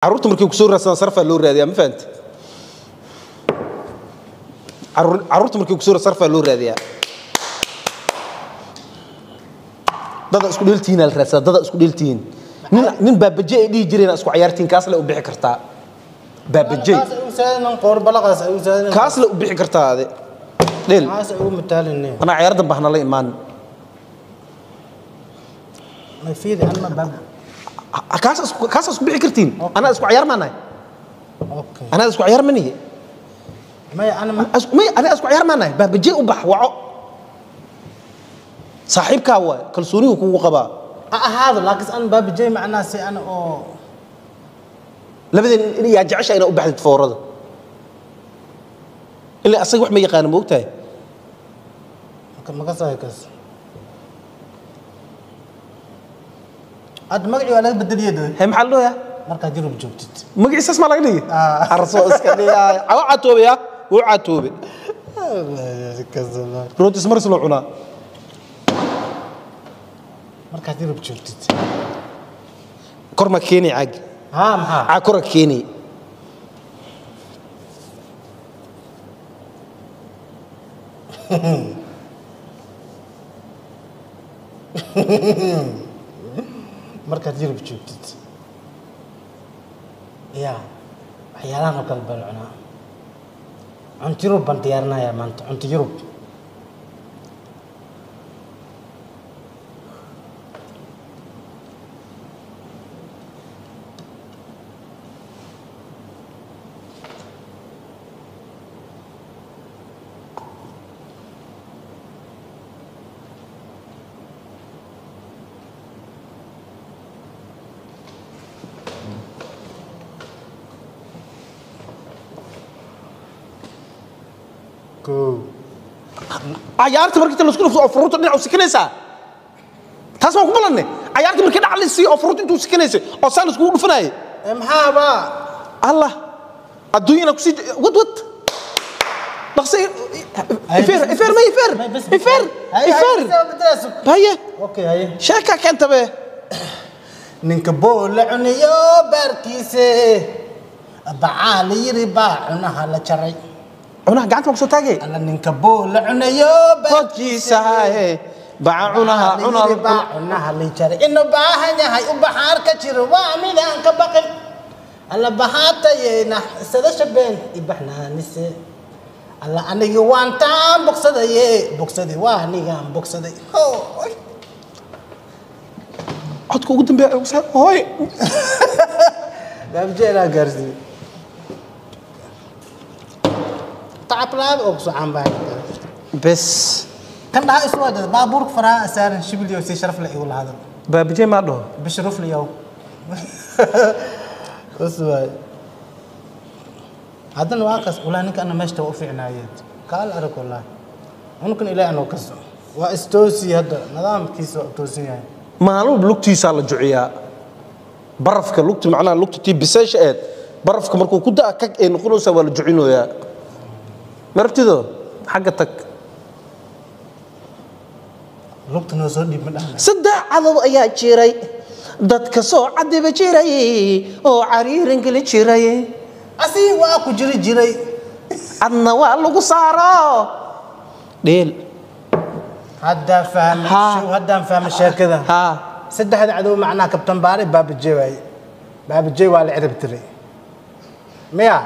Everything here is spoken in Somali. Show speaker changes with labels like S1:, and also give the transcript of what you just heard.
S1: Carruurta markay ku soo raadsadaan sarfaa loo raadiyaa, ma fahanti? Carruurta markay ku soo sarfaa loo raadiyaa. Dada isku dheeltihiin la raadsadaa, dada isku dheeltihiin. Nin baabaje ay dhihi jireen isku cayaartiin, kaas le u bixi kartaa baabaje.
S2: Kaas ay u saadin qoor balaqaas ay u saadin.
S1: Kaas le u bixi kartaa ade dheel.
S2: Kaas ay u mataalinay.
S1: Anaa ciyaar dambe hana la imaan.
S2: Ma fiiri anma bab.
S1: Kaas isku bixi kartiin, anaa isku cayaar maanahay.
S2: Okay.
S1: Anaa isku cayaar manihi.
S2: May ana ma.
S1: May anaa isku cayaar maanahay. Baabaje u bax, waco saaxiibkaa waay, kalsoonigu kugu qabaa.
S2: Ha ahaado, laakiin an baabijay macnaa si ana oo
S1: Labadeen yaa jecesha inaa u baxdid foorada? Ilaa asaga wax ma yaqaano, ma ogtahay?
S2: Maka sahay kaas. Hadda magacii waa laga bedeliyay doy.
S1: He, maxaa la dhahoyaa?
S2: Markaad Yurub joogtid.
S1: Magaciisaas maa laga dhigi?
S2: Ah.
S1: Arsoo iska dhigaay, waa catoobaya, wuu catoobe. Rootis maris loo cunaa.
S2: Markaad Yurub joogtid.
S1: Kor ma keenay caag?
S2: Haa, maxaa?
S1: Caag kora keenay.
S2: Markaad Yurub joogtid ya waxyaalahan oo kale baan cunaa. Cunto Yurub baan diyaarinayaa maanta, cunto Yurub. Kow.
S1: Cayaarta markii inta laisku dhufto oo furuurta dhinac u sikinaysaa, taas waan ku ballanne. Cayaarta markii dhac la siiyo oo furuurta intuu sikinaysay oo saan iskugu dhufanayay.
S2: Ee, maxaa baa?
S1: Allah adduunyana kusii wad wad dhaqso. Ifeer, ifeer, ma ifeer, ifeer, ifeer haye.
S2: Okay, haye.
S1: Sheekaa keenta be.
S2: Ninka boo la cunayo baarkiise bacaa la yiri baa cunaha la jaray.
S1: Cunaha gacanta ma kusoo taagay.
S2: Alla ninka boo la cunayo.
S1: Bodkiisa haye baca cunaha
S2: cunaha
S1: cunaha
S2: cunaha la jaray inuu baahan yahay u baxaar ka jiro waa midaan ka baqin. Alla bahaatayena sadasha been ibaxnaanise. Alla aniga waan taan bogsadaye, bogsaday waa anigaan bogsaday. Hooy.
S1: Codka ugu dambeeya ugu saa hooy.
S2: Baabjeelaa gaarsiiyey tacab laab oo kusoo caanbahay.
S1: Bes.
S2: Kan dhaha isu waadada baabuurka faraha saaran shibiliyow si sharaf leh igu lahadal.
S1: Baabijey maa dhaho.
S2: Bishrufliyow bas waay. Haddana waa kaas walaa ninka ana meeshta waa u fiicnaayeed kaal arag walaa cunukan ilaahi anoo kaso waa istoosi hadda nidaamkiisa waa u toosin yahay.
S1: Maalin walba lugtiisaa la juciyaa barafka lugta, macnaha lugta tii biseesha eed barafka markuu ku da'a kag ay noqonaysaa, waa la jucinoyaa. Ma rabtido xagga tag.
S2: Lugta noo soo dhiib ma dhahna.
S1: Saddex cadow ayaa jiray dadka soo cadiba jiray oo cariiran geli jiray.
S2: Asii waa ku jiri jiray.
S1: Adna waa lagu saaro dheel.
S2: Haddaa fahmay.
S1: Haa.
S2: Show haddaan fahmay sheekada.
S1: Haa.
S2: Saddexda cadow macnaha kabtan baare baabajey waaye, baabajey waa la cirib tiray miya?